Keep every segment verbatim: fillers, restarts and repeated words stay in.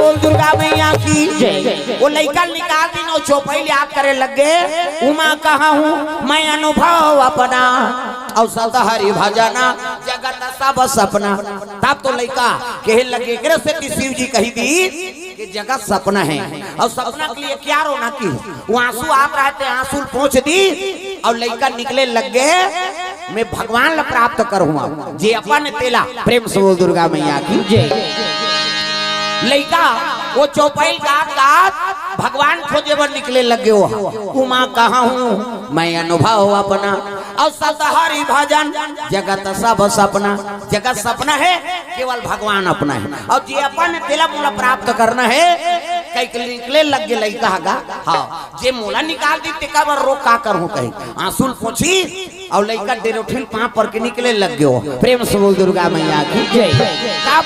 बोल दुर्गा मैया की जय। वो लइका निकाल दिन अउ चौपाई याद करे लग गे, उमा कहा हूँ मैं अनुभव अपना, अउ सत हरि भजन जगत सब सपना। तब तो लइका कहे लग गे, एकरे सेती शिव जी कहि दी कि जगत सपना है, अउ सपना के लिए क्या रोना की, वो आंसू आत रहे ते आंसू पोंछ दी, अउ लइका निकले लग गे, मैं भगवान ला प्राप्त करहूँ, जे अपन तेला। प्रेम से बोल दुर्गा मैया की जय। लइका वो चौपाई गात गात भगवान खोजे बर निकले लग गे। वो उमा कहा हूँ मैं अनुभव अपना, अउ सत हरि भजन जगत सब सपना। जगत सपना है, केवल भगवान अपना है, अउ जे अपन तेला मोला प्राप्त करना है, कहि के निकले लग गे लइका ह गा। हाँ, जे मोला निकाल दी तेकर बर रो का करहूँ कहि, आंसू ल पोंछी अउ लइका डेरोठिल पाँव पर के निकले लग गे। प्रेम से बोल दुर्गा मैया की जय। तब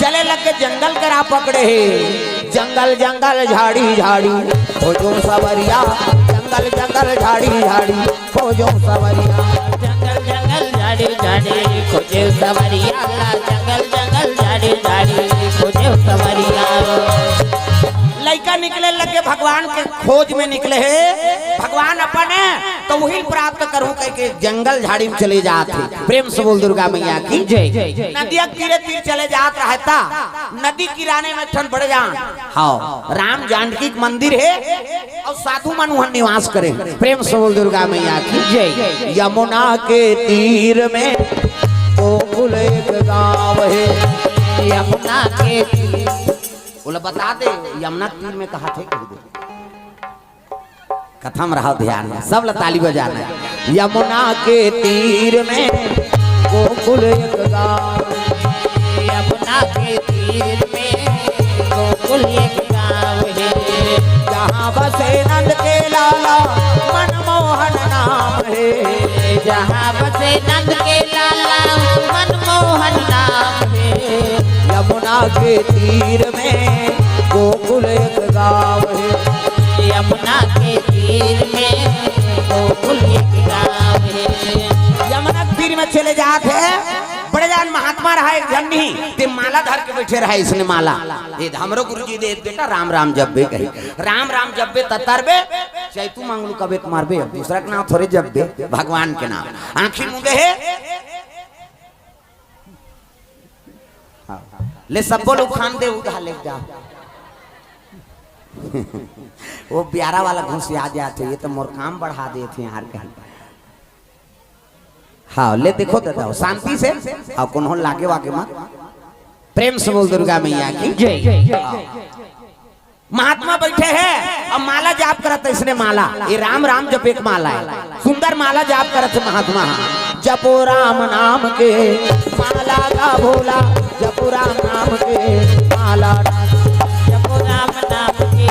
चले लग गे, जंगल के राह पकड़े हे। जंगल जंगल झाड़ी झाड़ी खोजो सवरिया, जंगल जंगल झाड़ी झाड़ी खोजो सवरिया। जंगल जंगल झाड़ी झाड़ी खोजे सवरिया ला, जंगल जंगल झाड़ी झाड़ी खोजे सवरिया। लइका निकले लग गे, भगवान के खोज में निकले हे, भगवान अपन है तो वही प्राप्त करहूँ कहि के जंगल झाड़ी में चले जात हे। प्रेम से बोल दुर्गा मैया की जय। नदिया के तीरे तीर चले जात रहे ता, नदी किनारे में एक ठन बड़े जान, हाँ, राम जानकी के मंदिर हे अउ साधु मन उहाँ निवास करे। प्रेम से बोल दुर्गा मैया की जय। यमुना के तीर में गोकुल एक गाँव हे। यमुना के तीर, बोला बता दे, यमुना के तीर में कहा थे, कहि दे। कथा में रहो ध्यान में, सब ला ताली बजाना है। यमुना के तीर में गोकुल एक गाँव। यमुना के तीर में गोकुल एक गाँव हे। जहाँ बसे नंद के लाला मनमोहन नाम हे। जहाँ बसे नंद के लाला मनमोहन नाम हे। यमुना के तीर में गोकुल एक गाँव हे। यमुना के तीर में गोकुल एक गाँव हे। यमुना के तीर में चले जात हे, बड़े जान महात्मा रहा एक झन नहीं, ते माला धर के बैठे रहा, इसने माला। ये हमरो गुरुजी दे बेटा, राम राम जपबे कही, राम राम जपबे त तरबे, चाहे तू मंगलू कबे त मरबे, अब दूसरा के नाम थोड़े जपबे, भगवान के नाम। आँखी मूंदे हे, हाँ। ले सब्बो लोग खान दे, उठा ले जा। वो प्यारा वाला घुसिया जात हे, ये तो मोर काम बढ़ा देत हे यार कहीं। हाँ, ले देखो दादा, शांति से, हाँ, कोनो लागे वागे मत। प्रेम से बोल दुर्गा मैया की जय। हाँ। महात्मा बैठे हे अउ माला जाप करत हे, इसने माला, ये राम राम जपे के माला हे, सुंदर माला जाप करत हे महात्मा। जपो राम नाम के माला गा भोला, जपो राम नाम के माला। जपो राम नाम के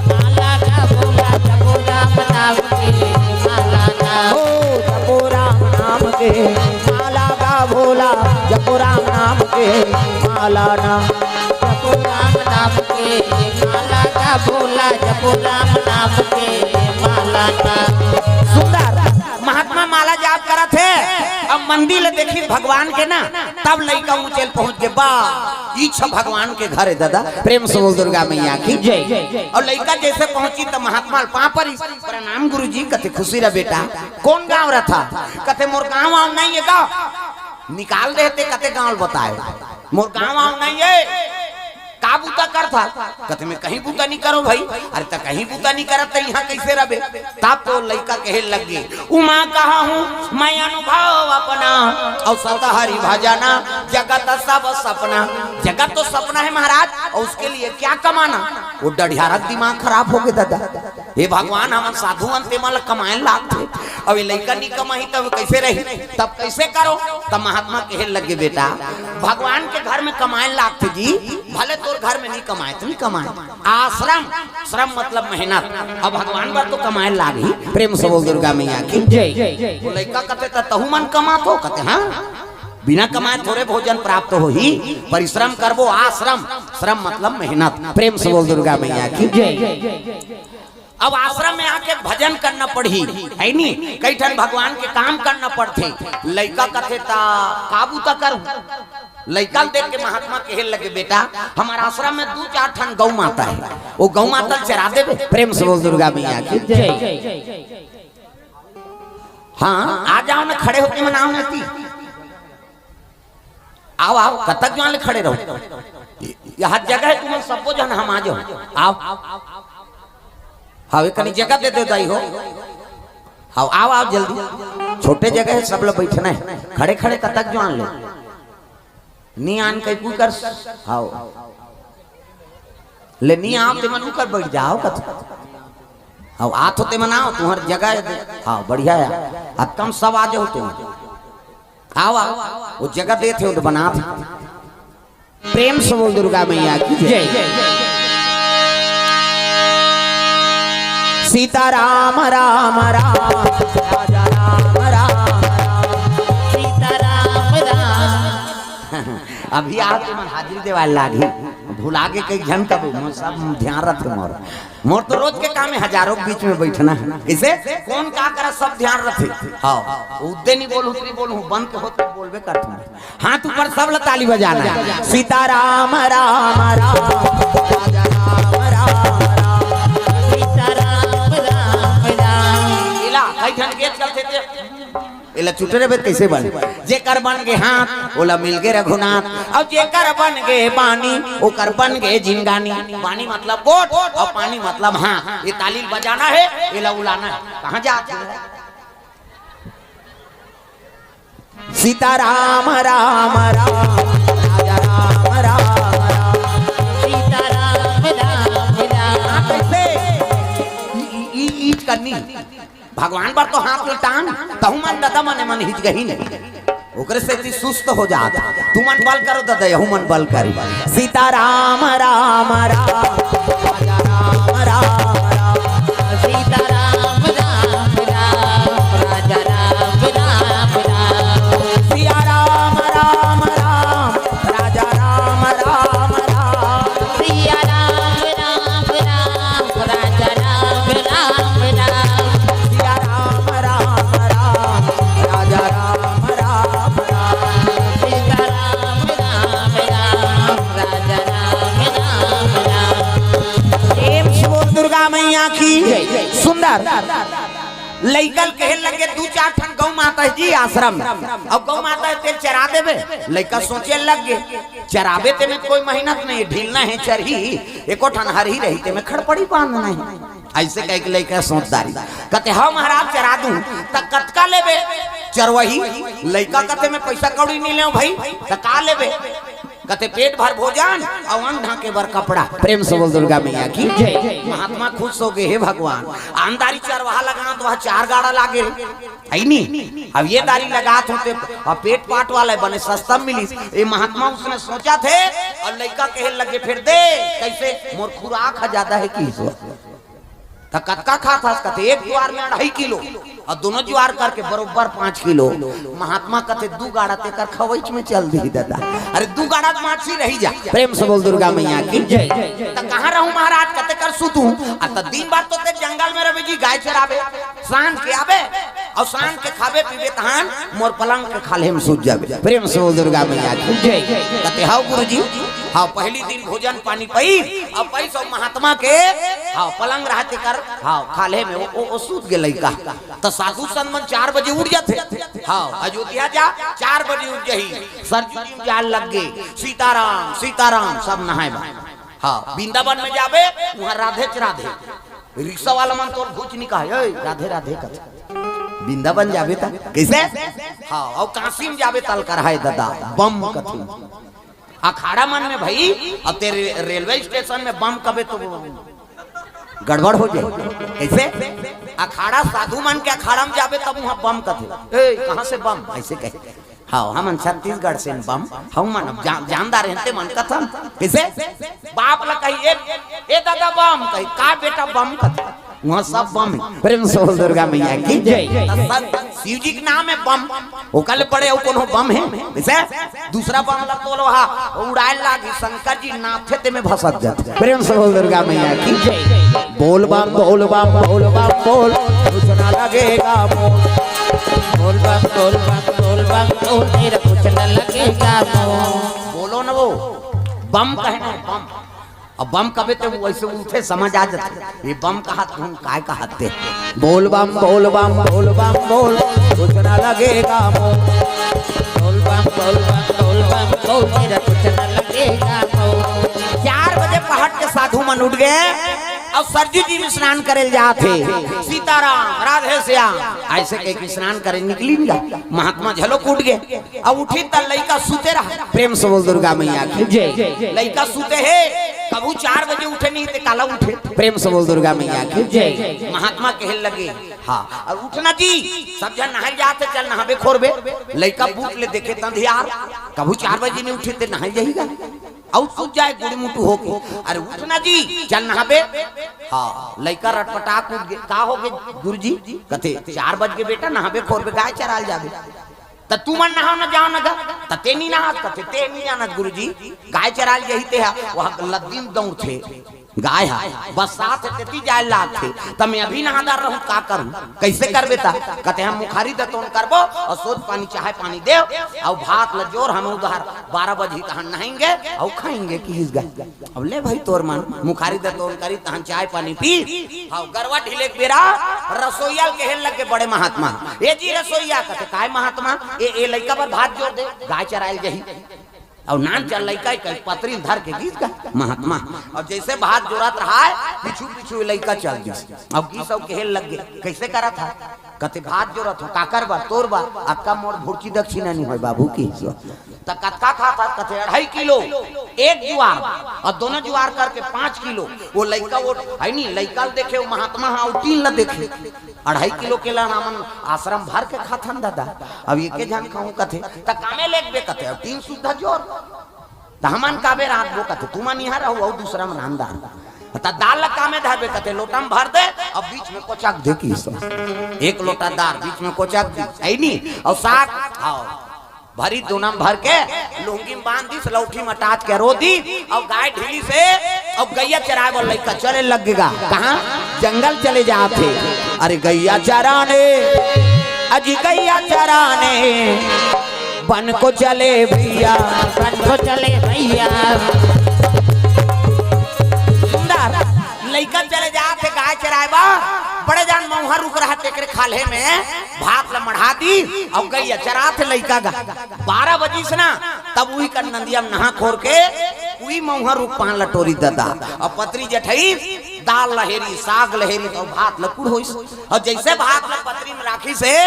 माला गा भोला, जपो राम नाम के माला ना। ओ जपो राम नाम के माला गा भोला, जपो राम नाम के माला ना। जपो राम नाम के माला गा भोला, जपो राम नाम के माला ना। सुंदर महात्मा माला जाप करत हे, अब मंदिर ले देखिस भगवान के ना, तब लइका ऊंचे ल पहुंच गे, बा, ई छ भगवान के घर हे दादा। प्रेम से बोल दुर्गा मैया की जय। अउ लइका जैसे पहुंची त महात्मा ल पाँव परिस, प्रणाम गुरुजी, कथे खुशी रह बेटा। कोन गांव रथा? कथे मोर गांव वांव नहीं हे गा, निकाल देते, कथे गांव ल बताए, मोर गांव वांव नहीं हे। का बूता करथा? कथे मैं कहीं बूता नहीं करो भाई। अरे त कहीं बूता नहीं करत त इहाँ कैसे रबे? तब तो लइका कहे लग गे, उमा कहा हूँ मैं अनुभव अपना, अउ सत हरि भजना जगत सब सपना। जगत तो सपना है महाराज, अउ उसके लिए क्या कमाना? वो डढ़ियारा दिमाग खराब हो गे दादा। हे भगवान, हमन साधु अन, तेमन ल कमाए लागथे। अब ये लइका नहीं कमाही तब कैसे रही? तब कैसे करो? तब महात्मा कहे लगे, बेटा, भगवान के घर में कमाए लागथे जी, भले तोर घर में नहीं कमाए त नहीं कमाए, आश्रम, श्रम मतलब मेहनत, अब भगवान बर तो कमाए लागही। प्रेम से बोल दुर्गा मैया की जय। वो लइका कथे, त तहू मन कमात हो? कथे, हाँ, बिना कमाए थोड़े भोजन प्राप्त होही, परिश्रम करबो, आश्रम, श्रम मतलब मेहनत। प्रेम से बोल दुर्गा मैया की जय। अब आश्रम में आके भजन करना पड़ही, है नी? कई ठन भगवान के काम करना पड़थे। लइका कथे, त का बूता करूं? लइका ल देख के महात्मा कहे लगे, "बेटा, हमर आश्रम में दू चार ठन गौ माता हे, वो गौ माता ल चरा देबे?" प्रेम से बोल दुर्गा मैया की। जय। हाँ, आ जाओ ना, खड़े होके मनाओ ना ती। आओ, आओ, कतक जुआन ले खड़े रहो। यहाँ जगह हे, तुमन सबो झन हम आ जाओ। आओ। हाँ, एक कनी जगह दे दे दाई हो। हाँ, आओ, आओ जल्दी। छोटे जगह हे, सब लोग बैठना हे। खड़े खड़े कतक जुआन ले। नी आन कहीं कोई कर। हाँ। ले नी आओ, ते मन ऊपर बैठ जाओ कत। हाँ, आत हो ते मन आओ, तुम्हार जगह हे। हाँ, बढ़िया हे। अब कम सब आ जाओ तुम। आओ, आओ, वो जगह देथे, वो तो बनाथे। प्रेम से बोल दुर्गा मैया की जय। जय। सीता राम राम राम, राजा राम राम राम, सीता राम राम। अभी आओ, तुमन हाजिरी देवाल लागी, भुला के कई झन कबू, मोर सब ध्यान रखे मोर। मोर तो रोज के काम हे हजारों के बीच में बैठना। इसे कौन का करा, सब ध्यान रखे। हाँ, उद्दे नहीं बोलूँ, उतनी बोलूँ, बंद के होत बोलबे करथूँ। हाथ ऊपर, सब ला ताली बजाना हे। सीता राम राम राम, राजा राम राम राम, सीता राम राम राम। एला कई झन के चलथे ते, एला चुटरे बे कैसे बन? जेकर बन गे हाथ, ओला मिल गे रघुनाथ। अउ जेकर बन गे बानी, ओकर बन गे जिंगानी। बानी मतलब गोठ, अउ पानी मतलब हाँ। ये ताली बजाना हे, एला उलाना हे। कहाँ जात हे? सीता राम राम राम, राजा राम राम राम, सीता राम राम राम। कैसे? ई, ई, ई, ईच करनी। भगवान बर तो हाथ उल्टान, तहु मन ददा मने मन हिच गही नहीं। ओकरे सेती सुस्त हो जात। तुमन बल करो ददा, यहू मन बल करी। सीता राम राम राम, राजा राम राम राम, सीता राम राम राम, राजा राम राम राम, सिया राम राम राम, राजा राम राम राम, सिया राम राम राम, राजा राम राम राम, सिया राम राम राम, राजा राम राम राम, सीता राम राम राम, राजा राम राम राम। प्रेम से बोल दुर्गा मैया की। सुंदर। लइका ल कहे लगे, "दू चार ठन गौ माता हे जी आश्रम, अउ गौ माता हे, तेल चरा देबे?" लइका सोचे लग गे, "चराबे ते में कोई मेहनत नहीं, ढीलना हे चरही, एको ठन हरही रही ते में खड़पड़ी बांधना हे।" ऐसे कह के लइका सोच डारी। कहते, "हाँ महाराज, चरा दूं।" "त कतका लेबे चरवही?" लइका कहते, "मैं पैसा कौड़ी नहीं लेव भाई, त का लेबे?" कते पेट भर भोजन अउ अंग ढांके बर कपड़ा। प्रेम से बोल दुर्गा मैया की जय। महात्मा खुश हो गे, "हे भगवान, आंधारी चरवाहा लगांव त वह चार गाड़ा लागे हे, है नी? अब ये दारी लगात हों ते, अब पेट पाट वाला हे, बने सस्ता मिलिस।" ये महात्मा उसने सोचथे अउ लइका कहे लगे, "फिर दे, कैसे मोर खुराक ह ज्यादा हे कि?" त कतका खात हस? कथे, "एक जुआर में अढ़ाई किलो अउ दोनों जुआर करके बरोबर पाँच किलो।" महात्मा कथे, "दू गाड़ा तेकर खवईच में चल दिही ददा।" अरे दू गाड़ा त माछी रही जा। प्रेम से बोल दुर्गा मैया की जय। त कहाँ रहूं महाराज, कते कर सुतूं? आ त दिन भर तो ते जंगल में रहे जी, गाय चराबे, सांझ के आबे अउ सांझ के खाबे पीबे तहान मोर पलंग के खाल्हे में सुत जाबे। प्रेम से बोल दुर्गा मैया की जय। कथे, "हव गुरुजी, हव।" पहली दिन भोजन पानी पई, अब पई सब महात्मा के, हाँ, पलंग रहते कर, हाँ, खाल्हे में वो, वो, वो सूत गे लइका। त साधु संत मन चार बजे उठ जाथे। हाँ, अयोध्या जा, चार बजे उठ जाही। सरजू जी जाए लग गे, "सीताराम, सीताराम", सब नहाए बा। हाँ, वृंदावन में जाबे, वहाँ राधेच राधे। रिक्शा वाला मन तोर घुच नहीं कहे, "ए, राधे राधे" कथे। वृंदावन जाबे त कैसे? हाँ, अउ काशी में जाबे तल कर, "हाय ददा, बम" कथे। अखाड़ा मन में भाई, अब ते रे-, रेलवे स्टेशन में बम कबे तो गड़बड़ हो जाए। कैसे? अखाड़ा, साधु मन के अखाड़ा में जाबे तब वहाँ बम कथे। "ए, कहाँ से बम?" ऐसे कहे। "हाँ, हमन छत्तीसगढ़ से बम, हम मन अब जा-, जानदार हैं ते मन कथन।" कैसे? बाप ला कही, "ए, ए ददा बम," कही, "का बेटा बम कथे?" वहाँ सब बम हे। प्रेम से बोल दुर्गा मैया की जय। त संत शिव जी के नाम हे बम, ओकर ले बड़े अउ कोनो बम हे? जैसे दूसरा बम ला तोलो हा, उड़ाए लागी, शंकर जी नाथे ते में भसक जाथे। प्रेम से बोल दुर्गा मैया की जय। बोल बम, बोल बम, बोल बम, बोल, कुछ ना लगेगा मोल। बोल बम, बोल बम, बोल बम, बोल, तेरा कुछ ना लगेगा मोल। बम कहे ना, बम। अब बम कबे ते वैसे उठे, समझ आ जाते, ये बम कहा तुम, काय कहा ते? बोल बम, बोल बम, बोल बम, बोल, कुछ ना लगेगा मोल। बोल बम, बोल बम, बोल बम, बोल, मेरा कुछ ना लगेगा मोल। चार बजे पहट के साधु मन उठ गए और सरजू जी में स्नान करे जात हे। सीताराम, राधे श्याम, ऐसे कह के स्नान करे निकली गया। महात्मा झलो उठ गए। अब उठी त लइका सुते रहा। प्रेम से बोल दुर्गा मैया की। जय। लइका सुते हे, कभू चार बजे उठे नहीं ते काला उठे। प्रेम से बोल दुर्गा मैया की। जय। महात्मा कहे लगे, हाँ, और उठना जी, सब झन नहाए जात हे, चल नहाबे खोरबे। लइका बूट ले देखे त अंधियार, कभू चार बजे नहीं उठे ते नहाए जाएगा। अउ सूत जाए गुड़मुटु होके। अरे उठना जी, चल नहाबे। हाँ, लइका रटपटाक उठ गे। का हो गे गुरुजी? कथे, चार बज गे बेटा, नहाबे खोरबे, गाय चराल जाबे। त तुमन नहाव न, जाव न गा। त ते नी नहात, कथे, ते नी जानत गुरुजी, गाय चराल जही ते हा, वहाँ लद्दीन दौड़थे। गाय हा, बस साथ तेती जाए लागथे। त मैं अभी नहादार रहूं, का करूं? कैसे करबे त? कथे, हम मुखारी दतोन करबो और सोच पानी चाहे पानी देव, और भात ल जोर हम उधार बारह बजे तहन नहाएंगे और खाएंगे किहिस गा। अब ले भाई तोर मन, मुखारी दतोन करी तहन चाय पानी पी। हाँ, गरवा ढिले के बेरा रसोईया ल कहे लगे बड़े महात्मा, ए जी रसोईया, कथे, काय महात्मा? ए, ए लइका बर भात जोर दे, गाय चरायल जही। अउ नान चल लइका ही कहीं पतरी धर के गीस गा महात्मा। अउ जैसे भात जोरत रहा है, पीछू पीछू लइका चल गीस। अउ गीस अउ कहे लग गे, कैसे करत हा? कथे, भात जोरत हो, काकर बर? तोर बर। अक्का मोर भुर्ची दक्षिणा नहीं होय बाबू की। त कतका खात हा? कथे, अढ़ाई किलो एक जुआर, और दोनों जुआर करके पाँच किलो। वो लइका वो है नी, लइका ल देखे, वो महात्मा हा, वो टीन ल देखे। अढ़ाई किलो केला हमन आश्रम भर के खाथन दादा, अब एके झन खाहूं कथे, त कामे लेगबे कथे, अब टीन सुद्धा जोर। त हमन काबे रांधबो कथे, तुमन इहां रहू, अउ दूसरा में रांध दार। त दाल ल कामे धरबे कथे, लोटा में भर दे, अब बीच में कोचक दे किहिस। एक लोटा दाल बीच में कोचक दे, है नी? अउ साग, हाँ, भरी दोना में भर के लुंगी में बांध दिस, लौठी में टाच के रो दी, अउ गाय ढीली से, अउ गैया चराए बर लइका चले लग गेगा। कहाँ? जंगल चले जात हे। अरे गैया चराने, अजी गैया चराने, बन को चले भैया। बन को चले भैया। सुंदर, लइका चले जात हे गाय चराए बर, बड़े जान मउहा रुख रहा तेकरे खाल्हे में, भात ल मढ़ा दी, अउ गैया चरात हे लइका गा। बारह बजिस ना, तब उही कर नंदिया में नहा खोर के, उही मउहा रुख पान ल टोरी ददा। अउ पतरी जठई, दाल ल हेरी, साग ल हेरी, अउ भात ल कुढ़ोइस। अउ जैसे भात ल पतरी में राखिस हे,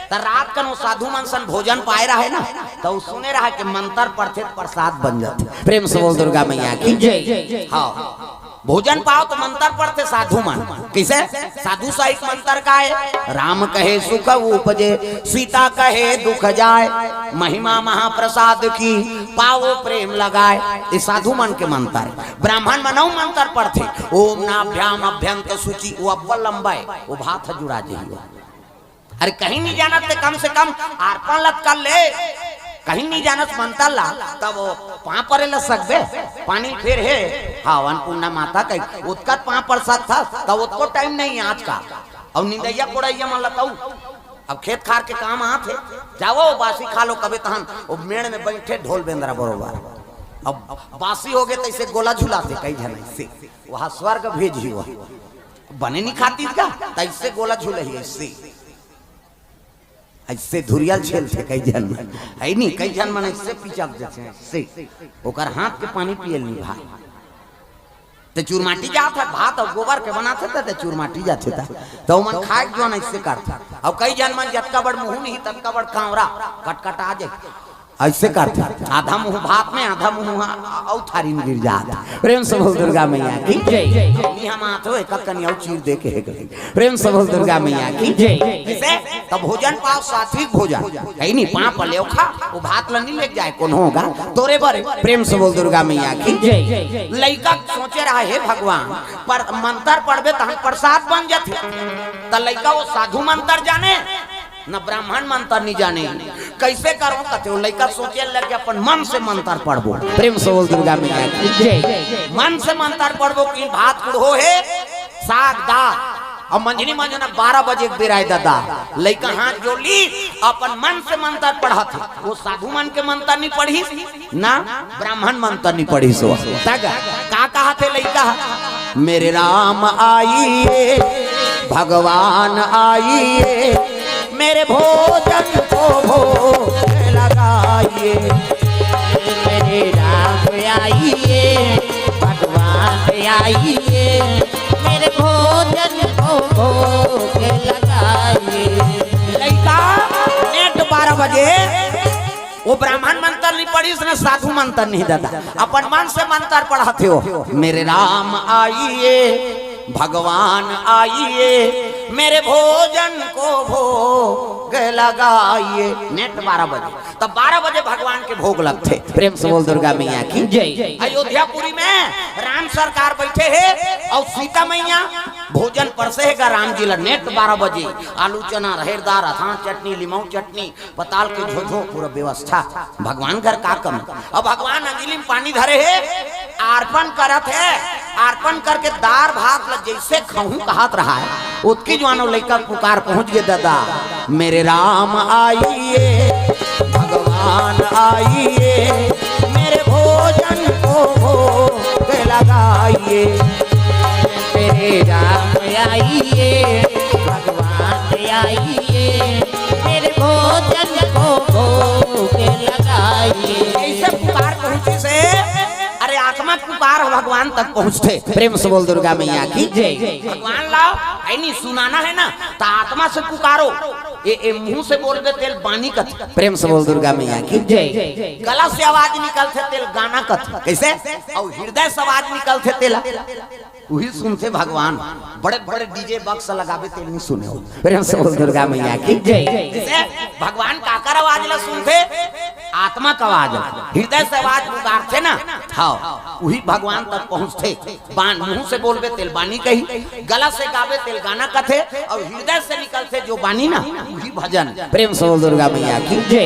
त रात कन वो साधु मन सन भोजन पाए रहे ना, त वो सुने रहे कि मंतर पढ़थे त प्रसाद बन जाथे। प्रेम से बोल दुर्गा मैया की। जय। हाँ। भोजन पाव त मंतर पढ़थे साधु मन। कइसे? साधु साहिक मंतर का हे? राम कहे सुख उपजे, सीता कहे दुख जाय, महिमा महाप्रसाद की, पावो प्रेम लगाय। ये साधु मन के मंतर हे। ब्राह्मण मन अउ मंतर पढ़थे, ओम नाभ्याम अभ्यंत शुचि, वो अब्बल लंबा हे, वो भात ह जुड़ा जही। अरे कहीं नहीं जानत ते कम से कम आरपन लत कर ले, कहीं नहीं जानत मंतर ला, तब वो पाँव परे ल सकबे, पानी फेर हे, हाँ, अन्नपूर्णा माता कही, ओतका पाँव पर सकथस, तब ओतको टाइम नहीं आज का। अउ निंदइया कोड़इया मन ल तउ, अब खेत खार के काम आत हे, जावो, बासी खा लो, कबे तहन, वो मेड़ में बैठे ढोल बेंदरा बरोबर। अब बासी हो गे, तइसे गोला झुलाथे, कई झन अइसे, वहाँ स्वर्ग भेजी हो, बने नहीं खाती का, तइसे गोला झुलही, अइसे। अइसे धुरिया ल छेलथे कई झन मन, है नी? कई झन मन अइसे पिचक देथे, अइसे। ओकर हाथ के पानी पिए ल नी भाय। ते चुरमाटी जात हे, भात अउ गोबर के बनाथे त, ते चुरमाटी जाथे त। त ओमन खाए के जोन अइसे करथे। अउ कई झन मन जतका बड़ मुँह नहीं, ततका बड़ कांवरा कटकटा जाए। अइसे करथे। आधा मुँह भात में, आधा मुँह हा-, अउ थारी में गिर जात। प्रेम से बोल दुर्गा मैया की। जय। नी हम आथो, एक कनी अउ चीर दे के हे गई। प्रेम से बोल दुर्गा मैया की। जय। किसे? तब भोजन पाव, सात्विक भोजन। कहीं नहीं, पाँव पलेव खा, वो भात ल नहीं ले जाए, कौन होगा? तोरे बरे, प्रेम से बोल दुर्गा मैया की। जय। लइका सोचे रहा, हे भगवान, पर मंतर पढ़बे तहन प्रसाद बन जाथे। त लइका वो साधु मंतर जाने, न ब्राह्मण मंतर नहीं जाने। कइसे करो कथे, वो लइका सोचे लग गे, अपन मन से मंतर पढ़बो। प्रेम से बोल दुर्गा मैया की। जय। मन से मंतर पढ़बो कि भात कुढ़ो हे, साग दाल, अब मंझनी मंझना बारह बजे के बेरा हे दादा, लइका हाथ जोड़ लिस, अपन मन से मंतर पढ़त हे। वो साधु मन के मंतर नहीं पढ़िस, ना ब्राह्मण मंतर नहीं पढ़िस। वो तक का कहत हे लइका, मेरे राम आइए, भगवान आइए, मेरे भोजन को भोग लगाइए। मेरे राम आइए, भगवान आइए, मेरे भोजन को भोग लगाइए। लइका नेट बारह बजे, वो ब्राह्मण मंतर नहीं पढ़िस, न साधु मंतर नहीं दादा, अपन मन से मंतर पढ़त हे वो, मेरे राम आइए, भगवान आइए, मेरे भोजन को भोग लगाइए। नेट बारह बजे, तब बारह बजे भगवान के भोग लगथे। प्रेम से बोल दुर्गा मैया की जय। अयोध्यापुरी में राम सरकार बैठे हे अउ सीता मैया भोजन परसे हे गा राम जी ला। नेट बारह बजे आलू चना, रहेर दार, अथान चटनी, लिमऊ चटनी, पताल के झोझो, पूरा व्यवस्था। भगवान घर का कमी? अब भगवान अंजलि में पानी धरे हे, अर्पण करत हे, अर्पण करके दार भात ल जइसे खाहूं कहत रहा हे, ओतकी जुवार ओ लइका के पुकार पहुंच गे दादा, मेरे राम आइए, भगवान आइए, मेरे भोजन को भोग लगाइए। मेरे राम आइए, भगवान आइए, मेरे भोजन को भोग लगाइए। अइसे पुकार पहुंचिस हे, अरे आत्मा के पुकार भगवान तक पहुंचथे। प्रेम से बोल दुर्गा मैया की जय। भगवान ला, हे नहीं सुनाना हे ना, त आत्मा से पुकारो। ए, ए मुंह से बोलबे तेला बानी कथे। प्रेम से बोल दुर्गा मैया की जय। गला से आवाज निकलथे तेला गाना कथे। कइसे? अउ हृदय से आवाज निकलथे तेला उही सुनथे भगवान। बड़े बड़े डीजे बॉक्स लगाबे तेला नहीं सुने हो। प्रेम से बोल दुर्गा मैया की जय। कइसे? भगवान काकर आवाज ला सुनथे? आत्मा के आवाज ला। हृदय से आवाज पुकारथे ना, हाँ, उही भगवान तक पहुंचथे। बान मुंह से बोलबे तेला बानी कही, गला से गाबे तेला गाना कथे, अउ हृदय से निकलथे जो बानी ना, उही भजन। प्रेम से बोल दुर्गा मैया की जय।